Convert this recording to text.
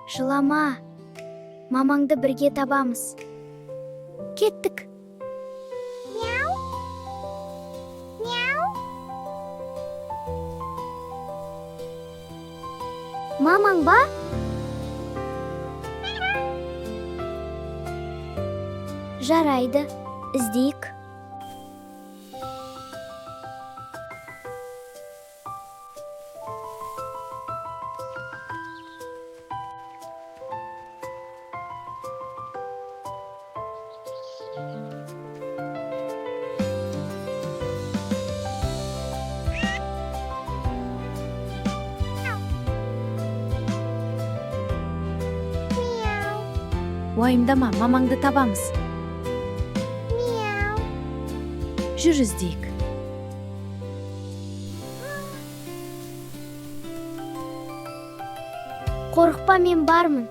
Жылама. Мамаңды бірге табамыз. Кеттік. Мяу. Мяу. Мамаң ба? Жарайды, іздейік. Мяу. Уайымдама, мамаңды табамыз. Мяу. Жүр, іздейік. Қорықпа, мен бармын.